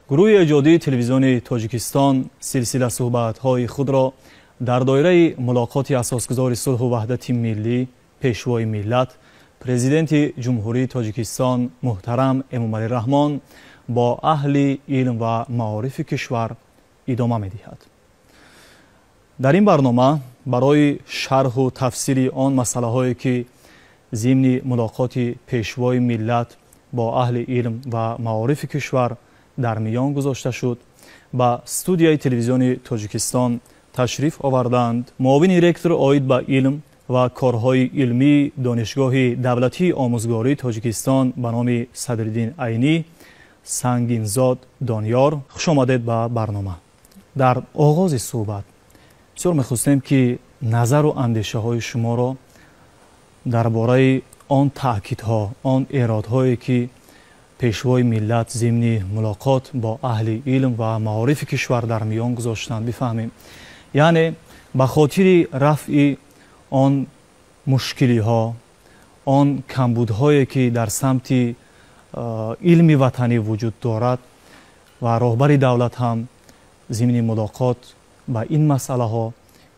Гурӯҳи эҷодии телевизиони Тоҷикистон силсила суҳбатҳои худро дар доираи мулоқоти асосгузори сулҳу ваҳдати миллӣ, пешвои миллат, президенти Ҷумҳурии Тоҷикистон муҳтарам Эмомалӣ Раҳмон бо аҳли илм ва маорифи кишвар идома медиҳад. Дар ин барнома барои шарҳу тафсири он масъалаҳое, ки зимни мулоқоти пешвои миллат бо аҳли илм ва маорифи кишвар дар миён гузошта шуд, ба студияи телевизиони Тоҷикистон ташриф оварданд муовини ректор оид ба илм ва корҳои илмии Донишгоҳи давлатии омӯзгории Тоҷикистон ба номи Садриддин Айнӣ Сангинзод Дониёр. Хуш омадед ба барнома. Дар оғози суҳбат бисёр мехостем, ки назару андешаҳои шуморо дар бораи он таъкидҳо, он эродҳое, ки пешвои миллат зимни мулоқот бо аҳли илм ва маорифи кишвар дар миён гузоштанд, бифаҳмем. Яъне ба хотири рафъи он мушкилиҳо, он камбудҳое, ки дар самти илми ватанӣ вуҷуд дорад ва роҳбари давлат ҳам зимни мулоқот ба ин масъалаҳо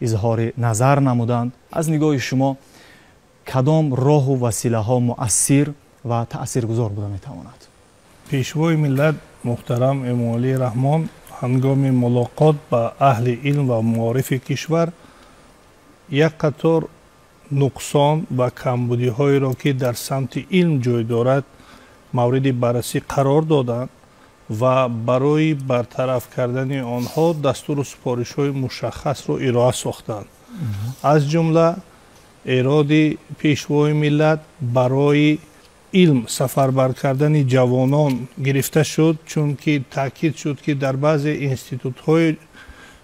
изҳори назар намуданд, аз нигоҳи шумо кадом роҳу василаҳо муассир ва таъсиргузор буда метавонад? Пешвои миллат муҳтарам Эмомалӣ Раҳмон ҳангоми мулоқот ба аҳли илм ва маорифи кишвар як қатор нуқсон ва камбудиҳоеро, ки дар самти илм ҷой дорад, мавриди баррасӣ қарор доданд ва барои бартараф кардани онҳо дастуру супоришҳои мушаххасро ироа сохтанд. Аз ҷумла эроди пешвои миллат барои илм сафарбар кардани ҷавонон гирифта шуд, чунки таъкид шуд, ки дар баъзе институтҳои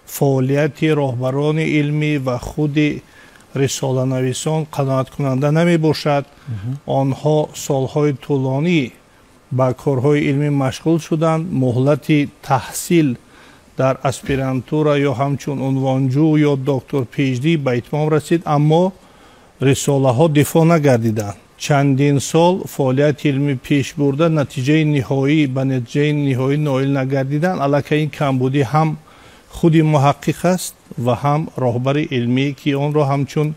фаъолияти роҳбарони илмӣ ва худи рисоланависон қаноаткунанда намебошад. Онҳо солҳои тӯлонӣ ба корҳои илмӣ машғул шуданд, муҳлати таҳсил дар аспирантура ё ҳамчун унвонҷӯ ё доктор PhD ба итмом расид, аммо рисолаҳо дифоъ нагардиданд. Чандин сол фаъолияти илмӣ пеш бурда, натиҷаи ниҳоӣ ба натиҷаи ниҳоӣ ноил нагардиданд. Аллакай ин камбудӣ ҳам худи муҳаққиқ аст ва ҳам роҳбари илмӣ, ки онро ҳамчун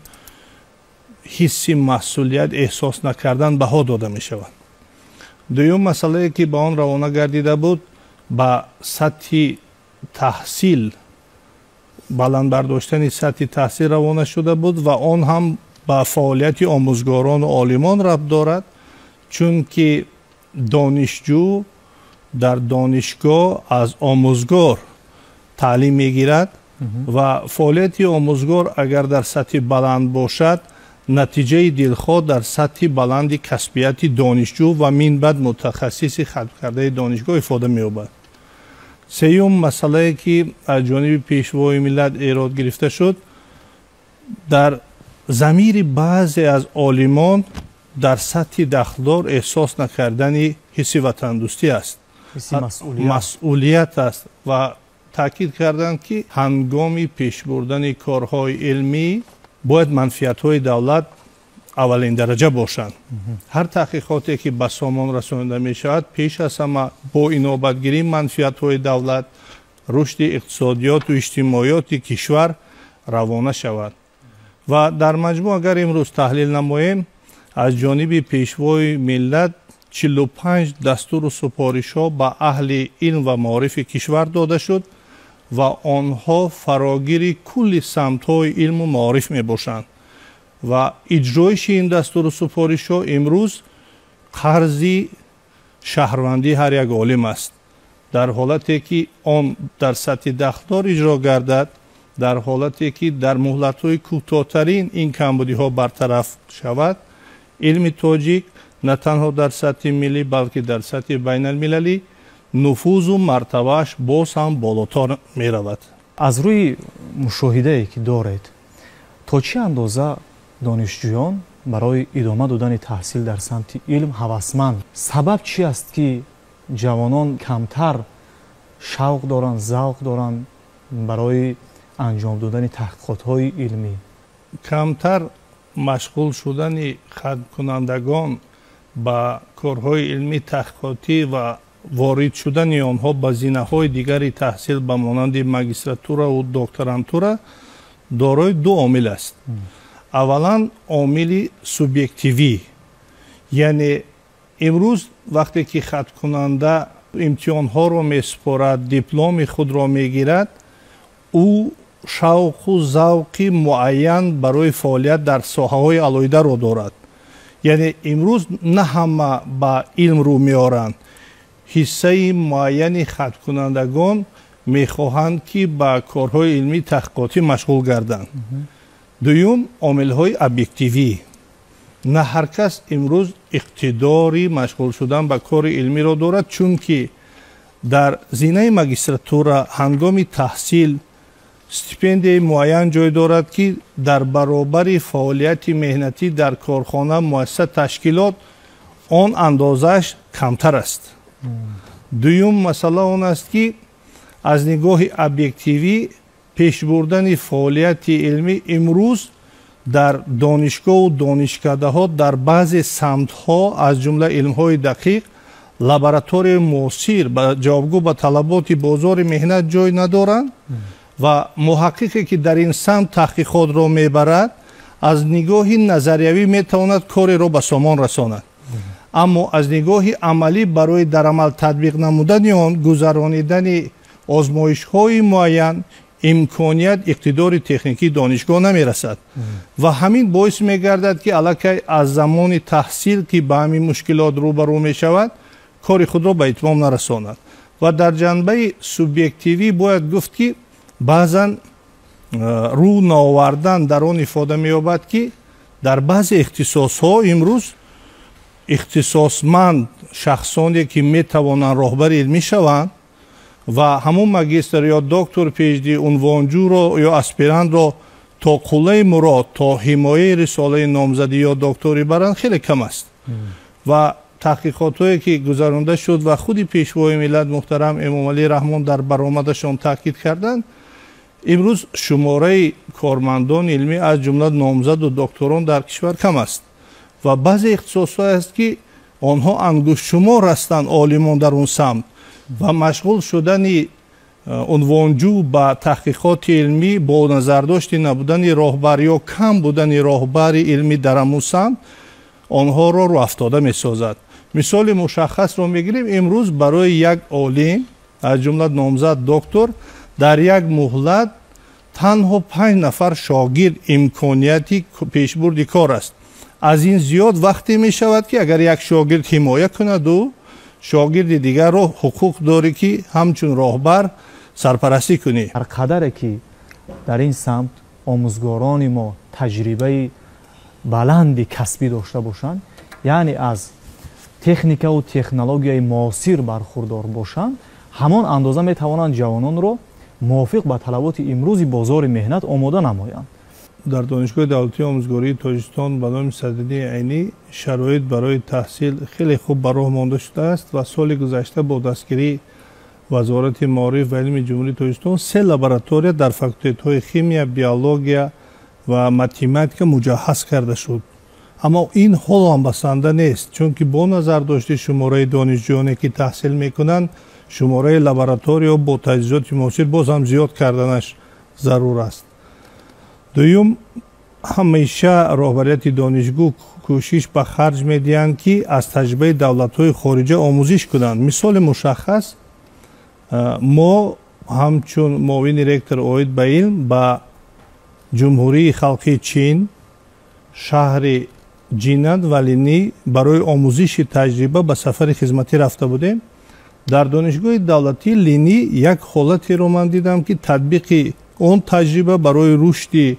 ҳисси масъулият эҳсос накардан баҳо дода мешавад. Дуюм масъалае, ки ба он равона гардида буд, ба сатҳи таҳсил, баланд бардоштани сатҳи таҳсил равона шуда буд ва он ҳам ба фаъолияти омӯзгорону олимон рабт дорад, чунки донишҷӯ дар донишгоҳ аз омӯзгор таълим мегирад ва фаъолияти омӯзгор агар дар сатҳи баланд бошад, натиҷаи дилхоҳ дар сатҳи баланди касбияти донишҷӯ ва минбаъд мутахассиси хатмкардаи донишгоҳ ифода меёбад. Сеюм масъалае, ки аз ҷониби пешвои миллат эрод гирифта шуд, дар замири баъзе аз олимон дар сатҳи дахлдор эҳсос накардани ҳисси ватандӯстӣ аст, масъулият аст ва таъкид карданд, ки ҳангоми пешбурдани корҳои илмӣ бояд манфиатҳои давлат аввалин дараҷа бошанд. Ҳар таҳқиқоте, ки ба сомон расонида мешавад, пеш аз ҳама бо инобатгирии манфиатҳои давлат, рушди иқтисодиёту иҷтимоиёти кишвар равона шавад. Ва дар маҷмӯъ агар имрӯз таҳлил намоем, аз ҷониби пешвои миллат 45 дастуру супоришҳо ба аҳли илм ва маорифи кишвар дода шуд ва онҳо фарогири кулли самтҳои илму маориф мебошанд ва иҷроиши ин дастуру супоришҳо имрӯз қарзи шаҳрвандии ҳар як олим аст. Дар ҳолате ки он дар сатҳи дахлдор иҷро гардад, дар ҳолате ки дар муҳлатҳои кӯтоҳтарин ин камбудиҳо бартараф шавад, илми тоҷик на танҳо дар сатҳи миллӣ, балки дар сатҳи байналмилалӣ нуфузу мартабааш боз ҳам болотар меравад. Аз рӯи мушоҳидае, ки доред, то чӣ андоза донишҷӯён барои идома додани таҳсил дар самти илм ҳавасманд? Сабаб чӣ аст, ки ҷавонон камтар шавқ доранд, завқ доранд барои анҷом додани таҳқиқотҳои илмӣ? Камтар машғул шудани хатмкунандагон ба корҳои илмӣ таҳқиқотӣ ва ворид шудани онҳо ба зинаҳои дигари таҳсил ба монанди магистратураву докторантура дорои ду омил аст. Аввалан, омили субъективӣ, яъне имрӯз вақте ки хаткунанда имтиҳонҳоро месупорад, дипломи худро мегирад, ӯ шавқу завқи муайян барои фаъолият дар соҳаҳои алоҳидаро дорад. Яъне имрӯз на ҳама ба илм рӯ меоранд. Ҳиссаи муайяни хаткунандагон мехоҳанд, ки ба корҳои илмии таҳқиқотӣ машғул гарданд. Дуюм, омилҳои объективӣ. На ҳар кас имрӯз иқтидори машғул шудан ба кори илмиро дорад, чунки дар зинаи магистратура ҳангоми таҳсил стипендияи муайян ҷой дорад, ки дар баробари фаъолияти меҳнатӣ дар корхона, муассиса, ташкилот он андозааш камтар аст. Дуюм масъала он аст, ки аз нигоҳи объективӣ пешбурдани фаъолияти илмӣ имрӯз дар донишгоҳу донишкадаҳо дар баъзе самтҳо, аз ҷумла илмҳои дақиқ, лабораторияи муосир ба ҷавобгӯ ба талаботи бозори меҳнат ҷой надоранд ва муҳаққиқе, ки дар ин самт таҳқиқотро мебарад, аз нигоҳи назариявӣ метавонад кореро ба сомон расонад, аммо аз нигоҳи амалӣ барои дар амал татбиқ намудани он, гузаронидани озмоишҳои муайян имконият, иқтидори техникии донишгоҳ намерасад. Ва ҳамин боис мегардад, ки аллакай аз замони таҳсил, ки ба ҳамин мушкилот рӯбарӯ мешавад, кори худро ба итмом нарасонад. Ва дар ҷанбаи субъективӣ бояд гуфт, ки баъзан рӯ наовардан дар он ифода меёбад, ки дар баъзе ихтисосҳо имрӯз ихтисосманд шахсоне, ки метавонанд роҳбари илмӣ шаванд ва ҳамон магистр ё доктор PhD, унвонҷӯро ё аспирантро то қуллаи мурод, то ҳимояи рисолаи номзадӣ ё докторӣ баранд, хеле кам аст. Ва таҳқиқотҳое, ки гузаронда шуд ва худи Пешвои миллат муҳтарам Эмомалӣ Раҳмон дар баромадашон таъкид карданд, имрӯз шумораи кормандони илмӣ, аз ҷумла номзаду докторон, дар кишвар кам аст ва баъзе ихтисосҳое аст, ки онҳо ангуштшумор ҳастанд олимон дар он самт ва машғул шудани унвонҷӯ ба таҳқиқоти илмӣ бо назардошти набудани роҳбар ё кам будани роҳбари илмӣ дар ҳамун самт онҳоро рӯафтода месозад. Мисоли мушаххасро мегирем: имрӯз барои як олим, аз ҷумла номзад, доктор, дар як муҳлат танҳо 5 нафар шогирд имконияти пешбурди кор аст. Аз ин зиёд вақте мешавад, ки агар як шогирд ҳимоя кунаду шогирди дигарро ҳуқуқ дорӣ, ки ҳамчун роҳбар сарпарастӣ кунӣ. Ҳар қадаре ки дар ин самт омӯзгорони мо таҷрибаи баланди касбӣ дошта бошанд, яъне аз техникаву технологияи муосир бархурдор бошанд, ҳамон андоза метавонанд ҷавононро мувофиқ ба талаботи имрӯзи бозори меҳнат омода намоянд. Дар Донишгоҳи давлатии омӯзгории Тоҷикистон ба номи Садриддини Айнӣ шароит барои таҳсил хеле хуб ба роҳ монда шудааст ва соли гузашта бо дастгирии Вазорати маориф ва илми Ҷумҳурии Тоҷикистон се лаборатория дар факултетҳои химия, биология ва математика муҷаҳҳаз карда шуд. Аммо ин ҳоло ҳам басанда нест, чунки бо назардошти шумораи донишҷӯёне, ки таҳсил мекунанд, шумораи лаборатория бо таҷҳизоти муосир боз ҳам зиёд карданаш зарур аст. Дуюм, ҳамеша роҳбарияти донишгоҳ кӯшиш ба харҷ медиҳанд, ки аз таҷрибаи давлатҳои хориҷа омӯзиш кунанд. Мисоли мушаххас, мо ҳамчун муовини ректор оид ба илм ба Ҷумҳурии Халқии Чин, шаҳри Ҷинан ва Линӣ барои омӯзиши таҷриба ба сафари хизматӣ рафта будем. Дар Донишгоҳи давлатии Линӣ як ҳолатеро ман дидам, ки татбиқи он таҷриба барои рушди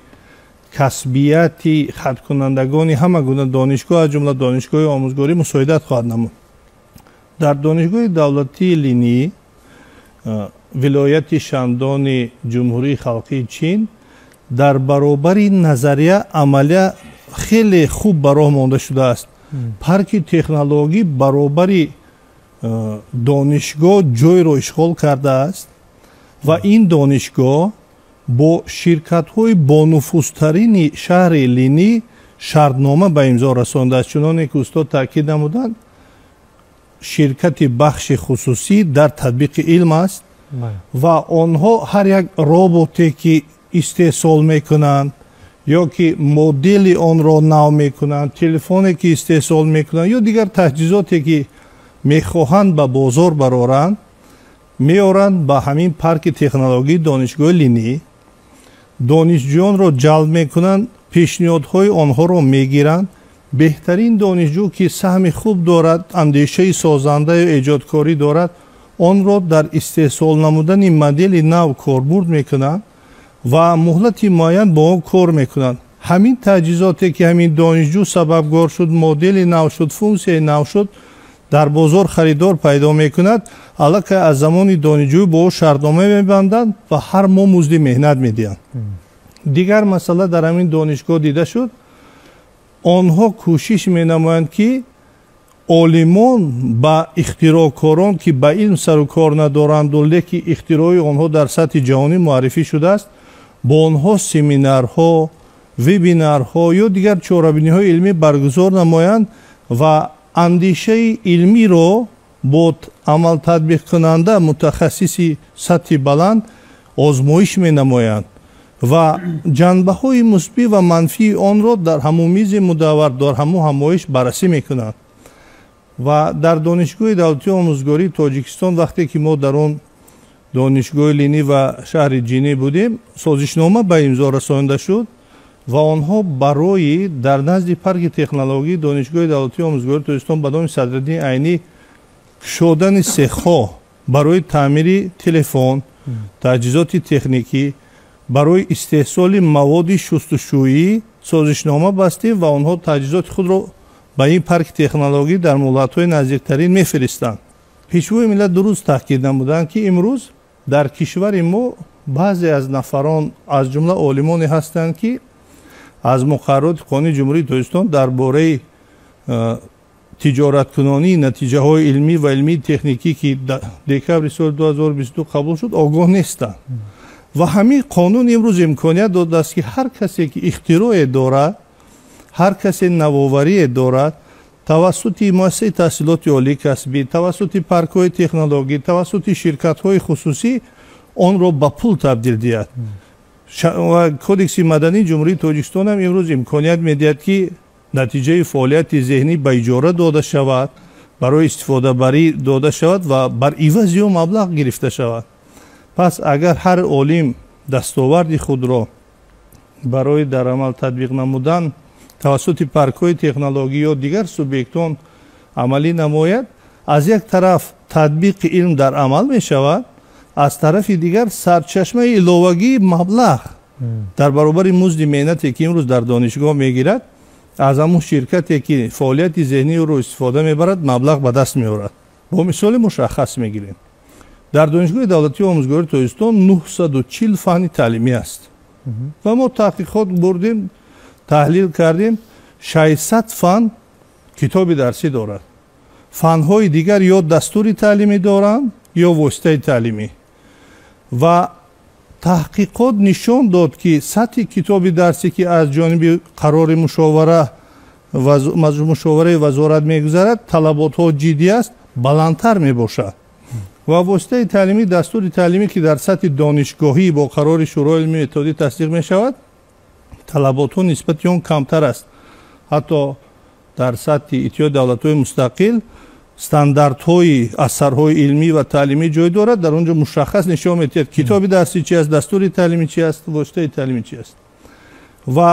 касбияти хаткунандагони ҳама гуна донишгоҳ, аз ҷумла донишгоҳи омӯзгорӣ, мусоидат хоҳад намуд. Дар Донишгоҳи давлатии Линӣ, вилояти Шандони Ҷумҳурии Халқии Чин, дар баробари назария амалия хеле хуб ба роҳ монда шудааст. Парки технологӣ баробари донишгоҳ ҷойро ишғол кардааст ва ин донишгоҳ бо ширкатҳои бонуфузтарини шаҳри Линӣ шартнома ба имзо расондааст. Чуноне ки устод таъкид намуданд, ширкати бахши хусусӣ дар татбиқи илм аст ва онҳо ҳар як роботе ки истеҳсол мекунанд ё ки модели онро нав мекунанд, телефоне ки истеҳсол мекунанд ё дигар таҷҳизоте ки мехоҳанд ба бозор бароранд, меоранд ба ҳамин парки технологии донишгоҳи Линӣ, донишҷӯёнро ҷалб мекунанд, пешниҳодҳои онҳоро мегиранд. Беҳтарин донишҷӯ ки саҳми хуб дорад, андешаи созандаю эҷодкорӣ дорад, онро дар истеҳсол намудани модели нав корбурд мекунанд ва муҳлати муайян бо он кор мекунанд. Ҳамин таҷҳизоте ки ҳамин донишҷӯ сабабгор шуд, модели нав шуд, функсияи нав шуд, дар бозор харидор пайдо мекунад. Аллакай аз замони донишҷӯӣ бо ӯ шартнома мебанданд ва ҳар моҳ музди меҳнат медиҳанд. Дигар масъала дар ҳамин донишгоҳ дида шуд. Онҳо кӯшиш менамоянд ки олимон ба ихтироъкорон ки ба илм сару кор надоранду леки ихтирои онҳо дар сатҳи ҷаҳонӣ муаррифӣ шудааст, бо онҳо семинарҳо, вебинарҳо ё дигар чорабиниҳои илмӣ баргузор намоянд ва андешаи илмиро бо амалтадбиқкунанда мутахассиси сатҳи баланд озмоиш менамоянд ва ҷанбаҳои мусбӣ ва манфии онро дар ҳамун мизи мудаввар, дар ҳамун ҳамоиш баррасӣ мекунанд. Ва дар Донишгоҳи давлатии омӯзгории Тоҷикистон вақте ки мо дар он донишгоҳи Линӣ ва шаҳри Ҷинӣ будем, созишнома ба имзо расонида шуд ва онҳо барои дар назди парки технологии Донишгоҳи давлатии омӯзгории Тоҷикистон ба номи Садриддин Айнӣ кушодани сехҳо барои таъмири телефон, таҷҳизоти техникӣ, барои истеҳсоли маводи шустушӯӣ созишнома бастем ва онҳо таҷҳизоти худро ба ин парки технологӣ дар муҳлатҳои наздиктарин мефиристанд. Пешвои миллат дуруст таъкид намуданд, ки имрӯз дар кишвари мо баъзе аз нафарон, аз ҷумла олимоне ҳастанд, ки аз муқаррароти қонуни Ҷумҳурии Тоҷикистон дар бораи тиҷораткунонии натиҷаҳои илмӣ ва илмии техникӣ, ки декабри соли 2022 қабул шуд, огоҳ нестанд. Ва ҳамин қонун имрӯз имконият додааст, ки ҳар касе ки ихтироъе дорад, ҳар касе навоварие дорад, тавассути муассисаи таҳсилоти олии касбӣ, тавассути паркҳои технологӣ, тавассути ширкатҳои хусусӣ онро ба пул табдил диҳад. Кодекси мадании Ҷумҳурии Тоҷикистон ҳам имрӯз имконият медиҳад, ки натиҷаи фаъолияти зеҳнӣ ба иҷора дода шавад, барои истифодабарӣ дода шавад ва бар ивази ӯ маблағ гирифта шавад. Пас агар ҳар олим дастоварди худро барои дар амал татбиқ намудан тавассути паркҳои технологӣ ё дигар субъектон амалӣ намояд, аз як тараф татбиқи илм дар амал мешавад, аз тарафи дигар сарчашмаи иловагии маблағ дар баробари музди меҳнате ки имрӯз дар донишгоҳ мегирад, аз ҳамун ширкате ки фаъолияти зеҳнии ӯро истифода мебарад, маблағ ба даст меорад. Бо мисоли мушаххас мегирем. Дар Донишгоҳи давлатии омӯзгории Тоҷикистон 940 фанни таълимӣ аст ва мо таҳқиқот бурдем, таҳлил кардем, 600 фан китоби дарсӣ дорад. Фанҳои дигар ё дастури таълимӣ доранд, ё воситаи таълимӣ. Ва таҳқиқот нишон дод, ки сатҳи китоби дарсӣ, ки аз ҷониби қарори мушовараи вазорат мегузарад, талаботҳо ҷиддӣ аст, баландтар мебошад. Ва воситаи таълимӣ, дастури таълимӣ, ки дар сатҳи донишгоҳӣ бо қарори Шӯрои илмии методӣ тасдиқ мешавад, талаботҳо нисбати он камтар аст. Ҳатто дар сатҳи Иттиҳоди давлатҳои мустақил стандартҳои асарҳои илмӣ ва таълимӣ ҷой дорад. Дар он ҷо мушаххас нишон медиҳад, китоби дарсӣ чи аст, дастури таълимӣ чи аст, воситаи таълимӣ чи аст. Ва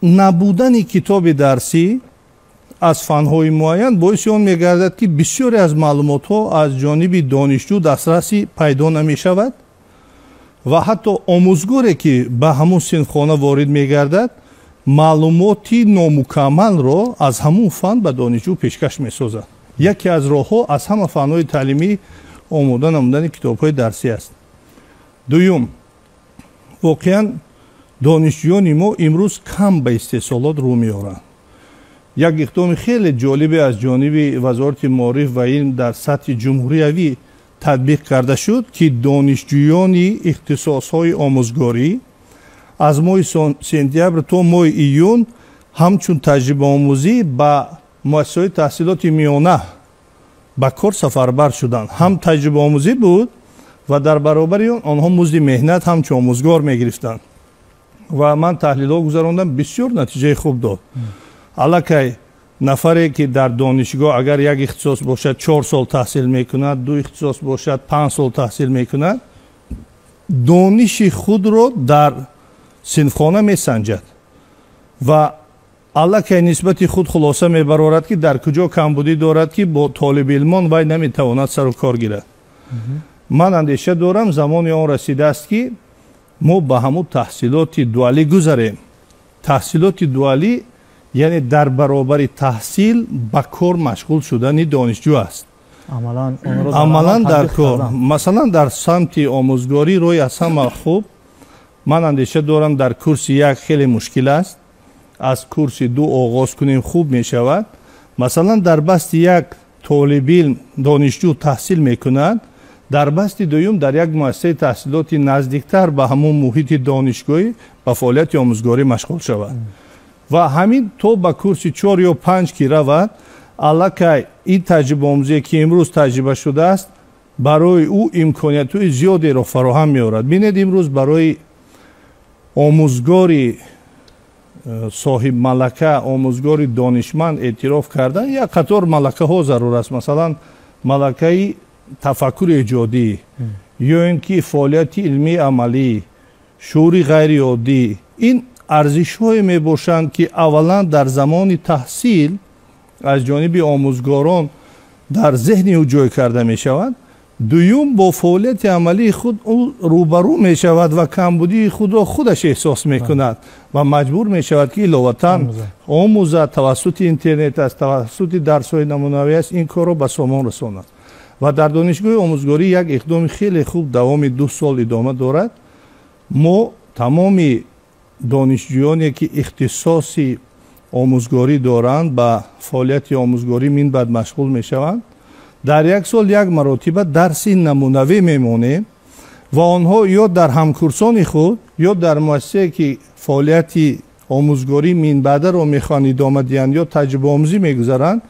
набудани китоби дарсӣ аз фанҳои муайян боиси он мегардад, ки бисёре аз маълумотҳо аз ҷониби донишҷӯ дастрасӣ пайдо намешавад ва ҳатто омӯзгоре, ки ба ҳамун синфхона ворид мегардад, маълумоти номукаммалро аз ҳамун фан ба донишҷӯ пешкаш месозад. Яке аз роҳҳо аз ҳама фанҳои таълимӣ омода намудани китобҳои дарсӣ аст. Дуюм, воқеан донишҷӯёни мо имрӯз кам ба истеҳсолот рӯ меоранд. Як иқдоми хеле ҷолибе аз ҷониби Вазорати маориф ва илм дар сатҳи ҷумҳуриявӣ татбиқ карда шуд, ки донишҷӯёни ихтисосҳои омӯзгорӣ аз моҳи сентябр то моҳи июн ҳамчун таҷрибаомӯзӣ ба муассисаҳои таҳсилоти миёна ба кор сафарбар шуданд. Ҳам таҷрибаомӯзӣ буд ва дар баробари он онҳо музди меҳнат ҳамчун омӯзгор мегирифтанд. Ва ман таҳлилҳо гузарондам, бисёр натиҷаи хуб дод. Аллакай нафаре ки дар донишгоҳ агар як ихтисос бошад 4 сол таҳсил мекунад, 2 ихтисос бошад 5 сол таҳсил мекунад, дониши худро дар синфхона месанҷад ва аллакай нисбати худ хулоса мебарорад, ки дар куҷо камбудӣ дорад, ки бо толибилмон вай наметавонад сару кор гирад. Ман андеша дорам, замони он расидааст, ки мо ба ҳамун таҳсилоти дуалӣ гузарем. Таҳсилоти дуалӣ яъне дар баробари таҳсил ба кор машғул шудани донишҷӯ аст. Амалан дар кор, масалан дар самти омӯзгорӣ рӯи аз ҳама хуб, ман андеша дорам, дар курси 1 хеле мушкил аст, аз курси 2 оғоз кунем хуб мешавад. Масалан дар басти 1 толибилм донишҷӯ таҳсил мекунад, дар басти 2 дар як муассисаи таҳсилоти наздиктар ба ҳамон муҳити донишгоҳӣ ба фаъолияти омӯзгорӣ машғул шавад. Ва ҳамин то ба курси 4 ё 5 ки равад, аллакай ин таҷрибаомӯзие ки имрӯз таҷриба шудааст барои ӯ имкониятҳои зиёдеро фароҳам меорад. Бинед, имрӯз барои омӯзгори соҳибмалака, омӯзгори донишманд эътироф кардан як қатор малакаҳо зарур аст. Масалан малакаи тафаккури эҷодӣ ё ин ки фаъолияти илмии амалӣ, шуури ғайриоддӣ. Ин арзишҳое мебошанд, ки аввалан дар замони таҳсил аз ҷониби омӯзгорон дар зеҳни ӯ ҷой карда мешаванд. Дуюм, бо фаъолияти амалии худ ӯ рӯбарӯ мешавад ва камбудии худро худаш эҳсос мекунад ва маҷбур мешавад, ки иловатан омӯзад, тавассути интернет аст, тавассути дарсҳои намунавӣ аст, ин корро ба сомон расонад. Ва дар донишгоҳи омӯзгорӣ як иқдоми хеле хуб давоми 2 сол идома дорад. Мо тамоми донишҷӯёне ки ихтисоси омӯзгорӣ доранд, ба фаъолияти омӯзгорӣ минбаъд машғул мешаванд, дар як сол як маротиба дарси намунавӣ мемонем ва онҳо ё дар ҳамкурсони худ ё дар муассисае ки фаъолияти омӯзгорӣ минбаъдаро мехоҳанд идома диҳанд ё таҷрибаомӯзӣ мегузаранд,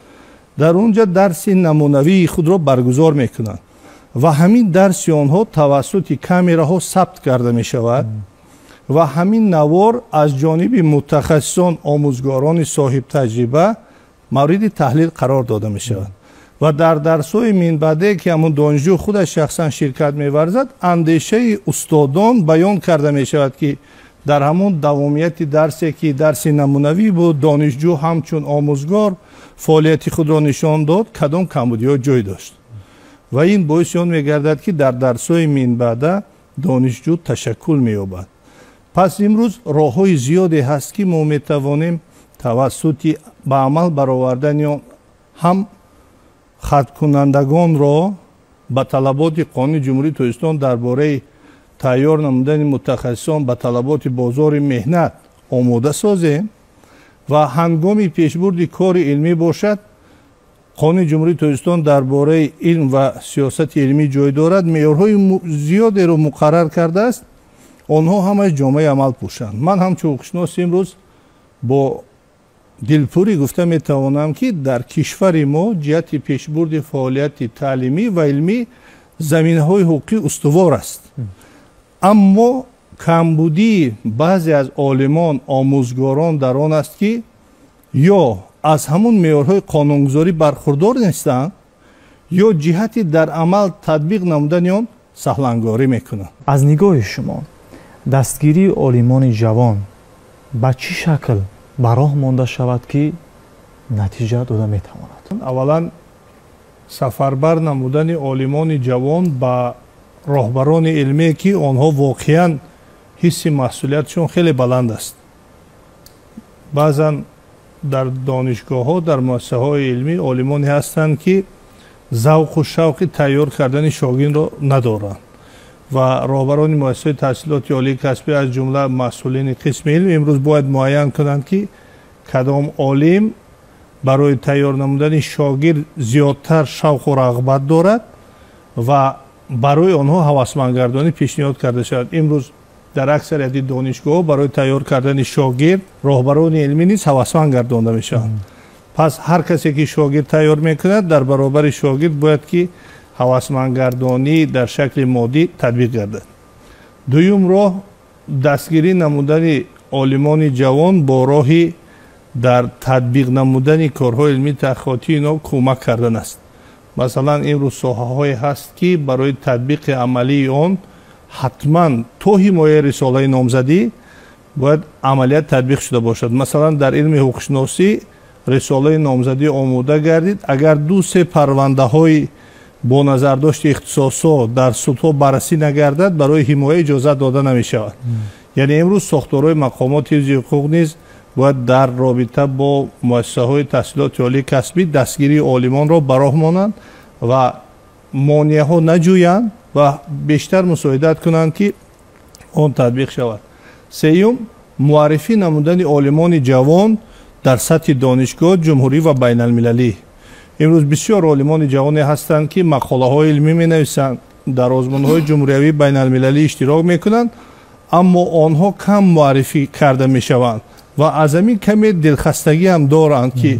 дар он ҷа дарси намунавии худро баргузор мекунанд ва ҳамин дарси онҳо тавассути камераҳо сабт карда мешавад ва ҳамин навор аз ҷониби мутахассисон, омӯзгорони соҳибтаҷриба мавриди таҳлил қарор дода мешавад. Ва дар дарсҳои минбаъде ки ҳамун донишҷӯ худаш шахсан ширкат меварзад, андешаи устодон баён карда мешавад, ки дар ҳамун давомияти дарсе ки дарси намунавӣ буд, донишҷӯ ҳамчун омӯзгор фаъолияти худро нишон дод, кадом камбудиҳо ҷой дошт. Ва ин боиси он мегардад, ки дар дарсҳои минбаъда донишҷӯ ташаккул меёбад. Пас имрӯз роҳҳои зиёде ҳаст, ки мо метавонем тавассути ба амал баровардани он ҳам хаткунандагонро ба талаботи Қонуни Ҷумҳурии Тоҷикистон дар бораи тайёр намудани мутахассисон ба талаботи бозори меҳнат омода созем ва ҳангоми пешбурди кори илмӣ бошад, Қонуни Ҷумҳурии Тоҷикистон дар бораи илм ва сиёсати илмӣ ҷой дорад, меъёрҳои зиёдеро муқаррар кардааст, онҳо ҳамаи ҷомаи амал пӯшанд. Ман ҳамчун ҳуқуқшинос имрӯз бо дилпурӣ гуфта метавонам, ки дар кишвари мо ҷиҳати пешбурди фаъолияти таълимӣ ва илмӣ заминаҳои ҳуқуқӣ устувор аст. Аммо камбудии баъзе аз олимон, омӯзгорон дар он аст, ки ё аз ҳамун меъёрҳои қонунгузорӣ бархурдор нестанд, ё ҷиҳати дар амал татбиқ намудани он саҳлангорӣ мекунанд. Аз нигоҳи шумо дастгирии олимони ҷавон ба чӣ шакл ба роҳ монда шавад, ки натиҷа дода метавонад? Аввалан сафарбар намудани олимони ҷавон ба роҳбарони илмие, ки онҳо воқеан ҳисси масъулиятшон хеле баланд аст. Баъзан дар донишгоҳҳо, дар муассисаҳои илмӣ олимоне ҳастанд, ки завқу шавқи тайёр кардани шогирдро надоранд ва роҳбарони муассисаҳои таҳсилоти олии касбӣ, аз ҷумла масъулини қисми илм, имрӯз бояд муайян кунанд, ки кадом олим барои тайёр намудани шогирд зиёдтар шавқу рағбат дорад ва барои онҳо ҳавасмандгардонӣ пешниҳод карда шавад. Имрӯз дар аксарияти донишгоҳҳо барои тайёр кардани шогирд роҳбарони илмӣ низ ҳавасманд гардонда мешаванд. Пас ҳар касе ки шогирд тайёр мекунад, дар баробари шогирд бояд ки ҳавасмандгардонӣ дар шакли моддӣ татбиқ гардад. Дуюм роҳ дастгирӣ намудани олимони ҷавон бо роҳи дар татбиқ намудани корҳои илмии таҳқиқотии ино кӯмак кардан аст. Масалан, имрӯз соҳаҳое ҳаст, ки барои татбиқи амалии он ҳатман то ҳимояи рисолаи номзадӣ бояд амалият татбиқ шуда бошад. Масалан, дар илми ҳуқуқшиносӣ рисолаи номзадӣ омода гардид, агар 2-3 парвандаҳои бо назардошти ихтисосҳо дар судҳо баррасӣ нагардад, барои ҳимоя иҷозат дода намешавад. Яъне имрӯз сохторҳои мақомоти ҳифзи ҳуқуқ низ бояд дар робита бо муассисаҳои таҳсилоти олии касбӣ дастгирии олимонро ба роҳ монанд ва монеаҳо наҷӯянд ва бештар мусоидат кунанд, ки он татбиқ шавад. Сеюм, муаррифӣ намудани олимони ҷавон дар сатҳи донишгоҳ, ҷумҳурӣ ва байналмилалӣ. Имрӯз бисёр олимони ҷавоне ҳастанд, ки мақолаҳои илмӣ менависанд, дар озмунҳои ҷумҳуриявӣ, байналмилалӣ иштирок мекунанд, аммо онҳо кам муаррифӣ карда мешаванд ва аз ҳамин каме дилхастагӣ ҳам доранд, ки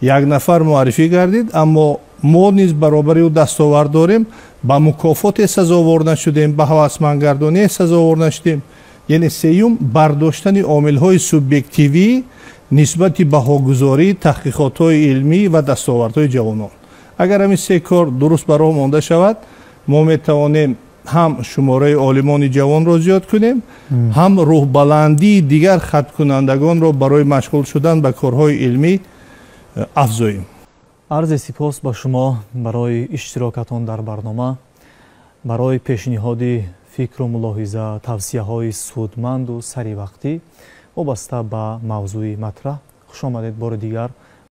як нафар муаррифӣ гардид, аммо мо низ баробари ӯ дастовард дорем, ба мукофоте сазовор нашудем, ба ҳавасмандгардоние сазовор нашудем. Яъне сеюм, бардоштани омилҳои субъективӣ нисбати баҳогузории таҳқиқотҳои илмӣ ва дастовардҳои ҷавонон. Агар ҳамин се кор дуруст ба роҳ монда шавад, мо метавонем ҳам шумораи олимони ҷавонро зиёд кунем, ҳам рӯҳбаландии дигар хаткунандагонро барои машғул шудан ба корҳои илмӣ афзоем. Арзи сипос ба шумо барои иштирокатон дар барнома, барои пешниҳоди фикру мулоҳиза, тавсияҳои судманду саривақтӣ вобаста ба мавзӯи матраҳ. Хушомадед бори дигар.